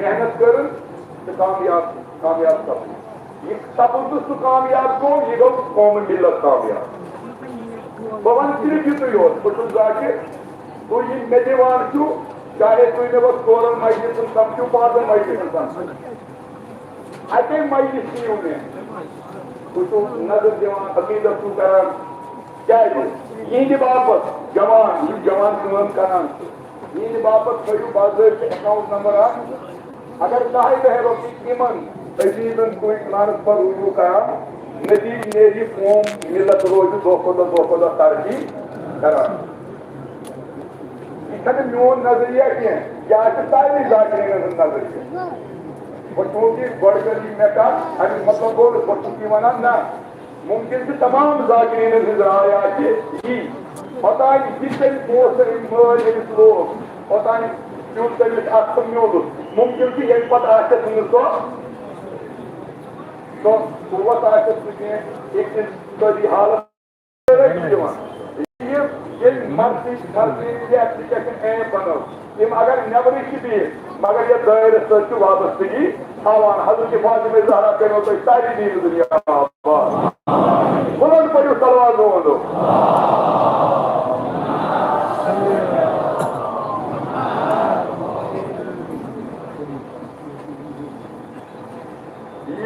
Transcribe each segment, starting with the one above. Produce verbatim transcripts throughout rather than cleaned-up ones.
محنت کٔرٕن تہٕ کامیاب، کامیاب سپُد۔ یہِ سپُد نہٕ سُہ کامیاب گوٚو، یہِ گوٚو قوم ملت کامیاب۔ بہٕ وَنہٕ صرف یِتُے یوت، بہٕ چھُس ذاکر، تُہۍ یِم مےٚ دِوان چھِو، چاہے تُہۍ مےٚ وۄنۍ ژورَن مجلسَن سَمکھِو، پانٛژَن مجلسَن سَمکھِو، اَکے مجلس نِیِو مےٚ۔ تُہۍ چھِو نظر دِوان، عقیدت چھِو کران۔ کیازِ؟ یِہنٛدِ باپتھ جوان، یِم جوان کٲم کران چھِ، یِہنٛدِ باپتھ تھٲیِو باضٲبطہٕ account number اکھ۔ اگر دَہَے دَہَے رۄپیہِ یِمن عزیزن تُہۍ transfer روٗزِو کران، نتیجہٕ نیرِ یہِ قوم، ملت روزِ دۄہ کھۄتہٕ دۄہ، دۄہ کھۄتہٕ دۄہ ترقی کران۔ یہِ چھَنہٕ میون نظریہ کینٛہہ، یہِ آسہِ سارنٕے ذاکرینن ہُنٛد نظریہ۔ وۄنۍ چوٗنٛکہِ گۄڈٕ کٔر یہِ مےٚ کتھ، اَمیُک مطلب گوٚو نہٕ بہٕ چھُس یہِ وَنان، نہ۔ مُمکِن چھُ تمام ذاکرینن ہٕنٛز راے آسہِ یی۔ اوٚتانۍ یہِ تٔمۍ پونٛسہٕ أمۍ مٲلۍ أمِس لوگ، اوٚتانۍ دیُت تٔمِس اَتھٕ میوٗلُس۔ مُمکِن چھُ ییٚمہِ پتہٕ آسٮ۪س نہٕ سۄ، سۄ قوت آسٮ۪س نہٕ کینٛہہ، اقتصٲدی حالت۔ دِوان۔ یہِ، ییٚلہِ مرضی، مرضی یہِ application app بنٲو، یِم اگر نٮ۪برٕے چھِ بِہِتھ، مگر یَتھ دٲیرَس سۭتۍ چھِ وابستگی تھاوان۔ حضرت فاطمہ زہرا کٔرِو تُہۍ سارے دین دُنیا آباد۔ بُلند پٔرِو صلوات، دود۔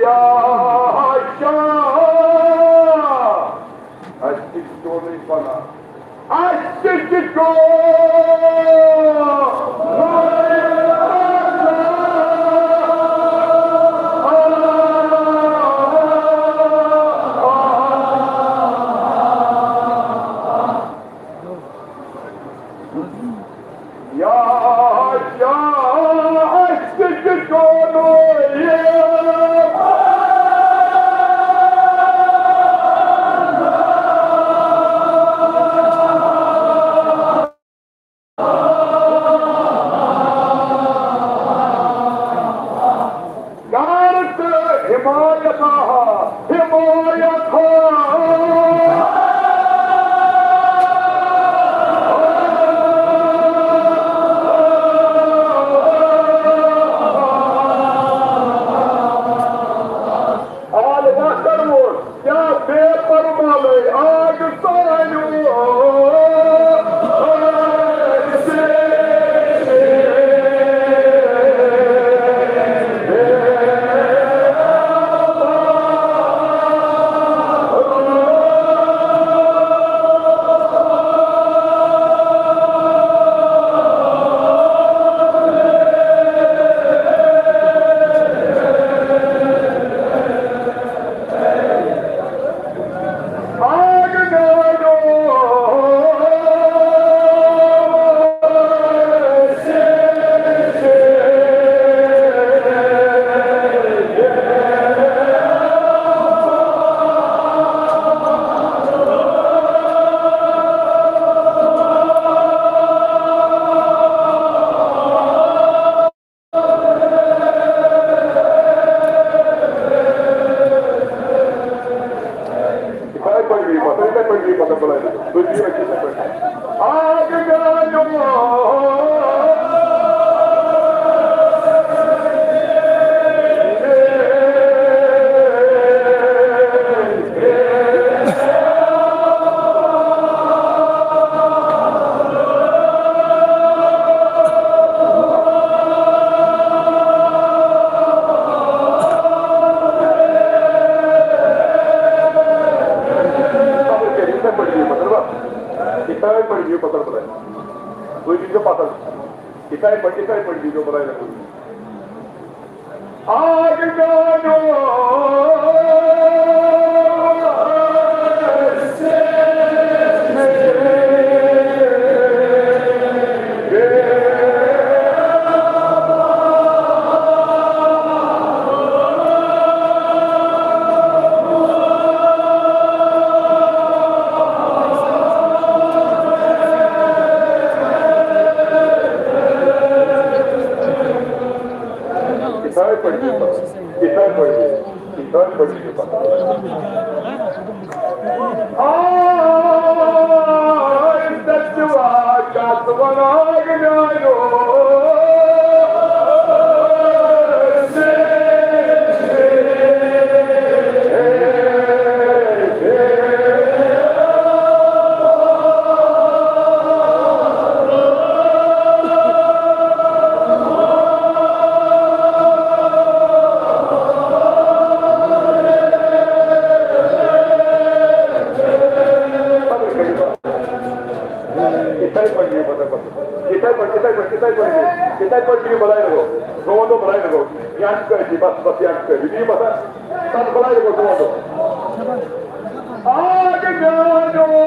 یا شاہ، اَسہِ تہِ چھُ چونُے پناہ۔ اَسہِ تہِ چھُ چونُے پناہ۔ یا شاہ، اَسہِ تہِ چھُ چونُے۔ یار تہٕ حمایت آہا، حمایت ہا۔ آل وطن ووت۔ کیا بے پرمالے آگ سانیو۔ یِتھَے پٲٹھۍ بِہِو پَتہٕ، یِتھَے پٲٹھۍ بِہِو پَتہٕ، بَلایہِ دَپَس۔ تُہۍ بِہِو أتھی یِتھَے پٲٹھۍ۔ آ، یہِ کَران جملہٕ۔ یِتھَے پٲٹھۍ بِہِو پَتہٕ، بَلایہِ۔ یِتھَے پٲٹھۍ بِہِو پَتہٕ، بَلایہِ۔ تُہۍ بِہِو پَتہٕ۔ یِتھَے پٲٹھۍ، یِتھَے پٲٹھۍ بِہِو، بَلایہِ۔ آج میانو یِتھَے پٲٹھۍ، یِتھَے پٲٹھۍ، یِتھَے پٲٹھۍ۔ آے دَچھوا کَتھ وَنان میٛانیو؟ بلاے لگو، زون دو بلاے لگو، یہاں کر دی، بس، بس یہاں کر دی، بس، بس بلاے لگو، زون دو۔ آج میانو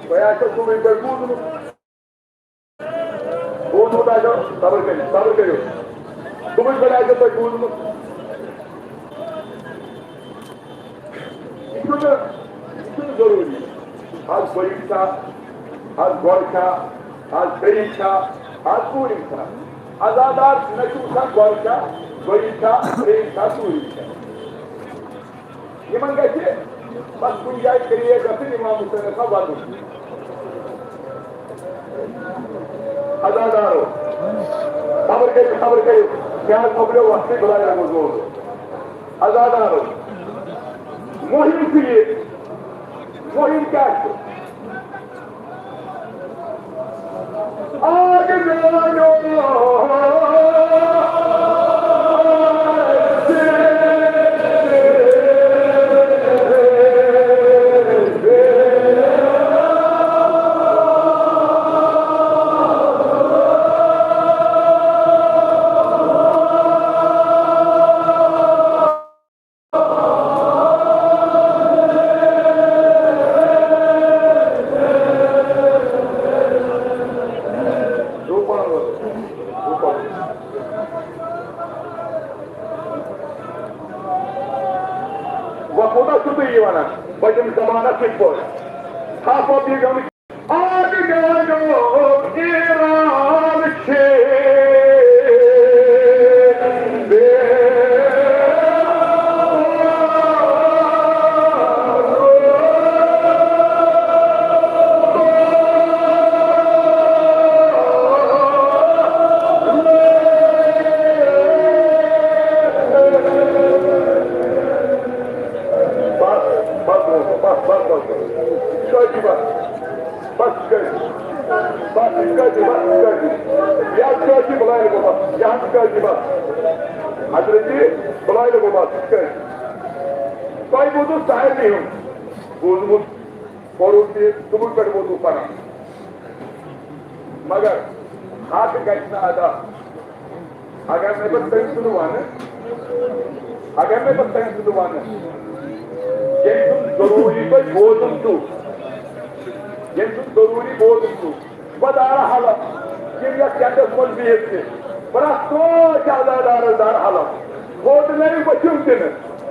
تۄہہِ آسیو صُبحٕے پٮ۪ٹھ بوٗزمُت۔ بوٗزمُت آسیو، صبر کٔرِو، صبر کٔرِو۔ صُبحٕے پٮ۪ٹھ آسیو تۄہہِ بوٗزمُت۔ یہِ چھُنہٕ، یہِ چھُنہٕ ضروٗری۔ آز بٔڑِم چھا، آز گۄڈٕ چھا، آز بیٚیِم چھا، آز ژوٗرِم چھا؟ عزادار نہ چھُ وٕچھان گۄڈٕ چھا، دوٚیِم چھا، ترٛیٚیِم چھا، ژوٗرِم چھا۔ یِمن گژھِ بس کُنہِ جایہِ کریک گژھٕنۍ، امام حسین گژھِ ہا ودُن۔ عزادارو، صبر کٔرِو، صبر کٔرِو، مےٚ حظ مۄکلیو وقتٕے، بلاے لگو زور۔ عزادارو، مُہِم چھُ یہِ، مُہِم کیٛاہ چھُ؟ آج میانو وۄنۍ کوٗتاہ چھِو تُہۍ یہِ وَنان؟ بہٕ دِمہٕ زمانَس سۭتۍ پٲٹھۍ۔ صاف صاف یہِ گٔمٕتۍ۔ آز میانیو ایران چھِ بے بس، بس، بس، بس، بس، بس۔ شٲدی بس۔ بس کٔرِو۔ بس کٔرِو، بس کٔرِو۔ یَتھ کٔرِو بُلایہِ گوٚو بس، یَتھ کٔرِو بس۔ حضرت جی، بُلایہِ گوٚو بس کٔرِو۔ تۄہہِ بوٗزوٕ سارنٕے ہُنٛد، بوٗزمُت، پوٚرمُت تہِ، صُبحہٕ پٮ۪ٹھ ووتوٕ پَران۔ مگر حق گژھِ نہٕ ادا۔ اگر مےٚ پتہٕ تٔمۍ سُنٛد ونہٕ، اگر مےٚ پتہٕ تٔمۍ سُنٛد ونہٕ، ییٚمۍ سُنٛد ضروٗری تۄہہِ بوزُن چھُ، ییٚمۍ سُنٛد ضروٗری بوزُن چھُ، بہٕ دارٕ حلف، یِم یتھ ٹینٹس منٛز بِہِتھ چھِ، پرٛٮ۪تھ کٲنٛسہِ عزادارس دارٕ حلف، ووٹ نٲوِو بٔتھِم تہِ نہٕ،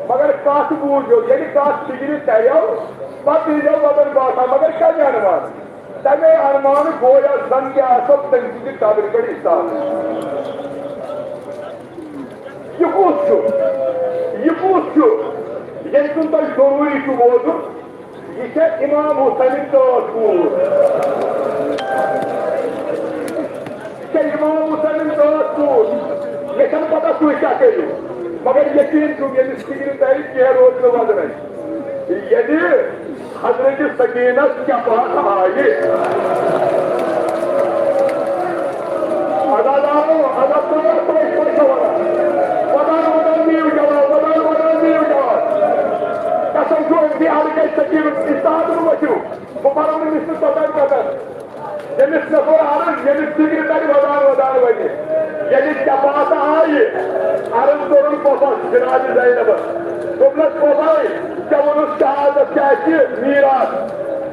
مگر کتھ بوٗزِو، ییٚلہِ کتھ فِکرِ تریو، پتہٕ ییٖزیو وۄدن باسان، مگر کمہِ عنوان؟ تمے ارمان گویا زن تہِ آسو تٔمۍ سٕنٛدِ قبرِ پٮ۪ٹھ ایستاد۔ یہِ کُس چھُ؟ یہِ کُس چھُ؟ ییٚمۍ سُنٛد تۄہہِ ضروٗری چھُ بوزُن، یہِ چھےٚ امام حسینٕنۍ ٹٲٹھ کوٗر۔ یہِ چھےٚ امام حسینٕنۍ ٹٲٹھ کوٗر۔ مےٚ چھَنہٕ پتہ تُہۍ کیٛاہ کٔرِو، مگر یقیٖن چھُم ییٚمِس فِکرِ ترِ کینٛہہ روزِ نہٕ وۄدنَے۔ ییٚلہِ حضرت سکینہ چپاک آیہِ۔ عزادارو، عزادارو، تۄہہِ کیٛاہ چھو وَنان؟ وَدان، وَدان دِیِو جواب، وَدان، وَدان دِیِو جواب۔ قسم چھُ، أمۍ دی حضرت سکینہ استاد نہٕ ؤتھِو۔ بہٕ پَرو نہٕ أمِس نہٕ توٚتام قدر۔ ییٚمِس مےٚ کوٚر عرض، ییٚمِس فِکرِ تَرِ وَدان وَدان وَنہِ۔ ییٚلہِ چپاتہٕ آیہِ، عرض کوٚرُن پۄپھس جناب زینبس۔ دوٚپنس، پۄپھے، ژےٚ ووٚنُتھ شہادت چھِ اَسہِ میٖراث،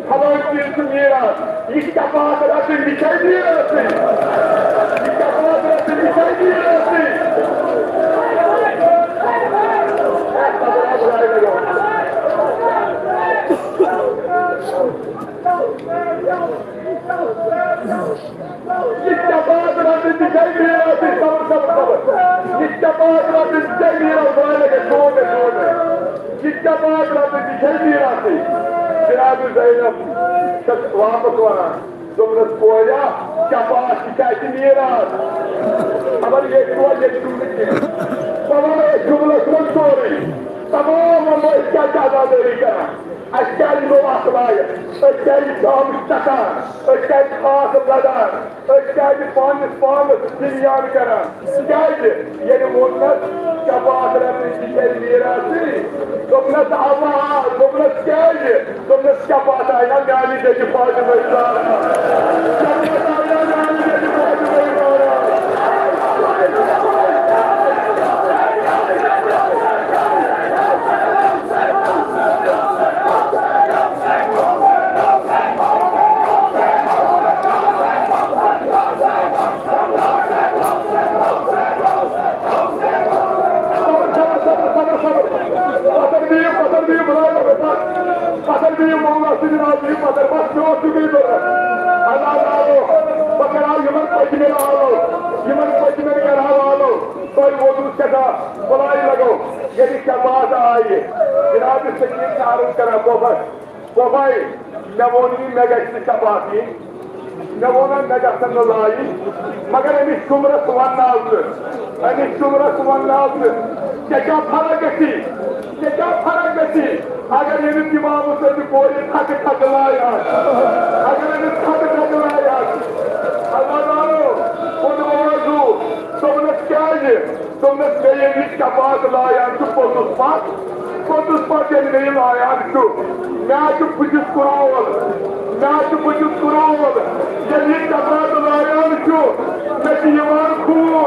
فلٲنۍ چیٖز چھُ میٖراث۔ یہِ چپاتہٕ رَٹٕنۍ، یہِ چھےٚ میٖراثٕے۔ یہِ چپاتہٕ رَٹٕنۍ، یہِ چھےٚ میٖراثٕے۔ یہِ چپاتہٕ رَٹٕنۍ تہِ چھےٚ میٖراثٕے، صبر، صبر، صبر۔ یہِ چپاتہٕ رَٹٕنۍ تہِ چھےٚ میٖراث، واریاہ گژھِ، شور گژھِ، شور گژھِ۔ یہِ چپاتہٕ رَٹٕنۍ تہِ چھےٚ میٖراثٕے۔ جناب زینب چھَس واپس وَنان، دوٚپنَس، کوریا، چپاتھ تہِ چھےٚ اَسہِ میٖراث۔ ییٚتہِ چھُوا، ییٚتہِ چھُو نہٕ کینٛہہ۔ بہٕ وَنو أسۍ جُملَس منٛز سورُے۔ تمام وَنو أسۍ کیٛازِ چھِ عزادٲری کران، اَسہِ کیٛازِ گوٚو اَتھ لایق، أسۍ کیٛازِ چھِ آمٕتۍ ژَٹان، أسۍ کیٛازِ چھِ خاص لَدان، أسۍ کیٛازِ چھِ پنٛنِس پانَس دِلیان کران؟ کیٛازِ؟ ییٚلہِ ووٚننَس، ژےٚ باسان یہِ چھےٚ میٖراثٕے؟ دوٚپنَس، اَوا، دوٚپنَس، کیٛازِ؟ دوٚپنَس، ژےٚ پَتہٕ آیہِ نا میٛانہِ دٔجہِ فاطمہ زہرا؟ ژےٚ پَتہٕ آیہِ نا میٛانہِ دٔجہِ فاطمہ زہرا؟ صبر، صبر، صبر، صبر، صبر۔ پتھر بِہِو، پتھر بِہِو، بلاے لگو پتھ۔ پتھر بِہِو، مولا سٕنٛدِ ناوٕ بِہِو پتھر۔ بس، مےٚ اوس یُتُے ضروٗرت۔ اللہ تعالیٰ، بہٕ کرٕ ہا یِمن پٔتمٮ۪ن آلو، یِمن پٔتمٮ۪ن کرٕ ہا آلو۔ تۄہہِ ووتوٕ سٮ۪ٹھاہ بلاے لگو۔ ییٚلہِ شفاعت آیہِ، جناب سکیٖن چھِ عرض کران، بوبا، بوباے، مےٚ ووٚن یہِ، مےٚ گژھِ نہٕ شفاعت یِنۍ۔ مےٚ ووٚن، مےٚ گژھن نہٕ لایِنۍ، مگر أمِس شُمرس ونناو ژٕ، أمِس شُمرس ونناو ژٕ، ژےٚ کیٛاہ فرق گژھی؟ ژےٚ کیٛاہ فرق گژھی؟ اگر ییٚمِس اِمامس سۭتۍ کورِ تھکہٕ تھکہٕ لایہِ آسہِ، اگر أمِس تھکہٕ تھکہٕ لایہِ آسہِ، اللہ تعالیٰ، خۄدایو، دوٚپنس، کیٛازِ؟ دوٚپنس، مےٚ ییٚلہِ یہِ شفاعت لایان چھُ پوٚتُس پتھ، پوٚتُس پتھ ییٚلہِ مےٚ یہِ لایان چھُ، مےٚ ہا چھُ بٕتھِس کرول، مےٚ ہا چھُ بٕتھِس کرول، ییٚلہِ یہِ شفاعت لایان چھُ، مےٚ چھُ یِوان خوٗن۔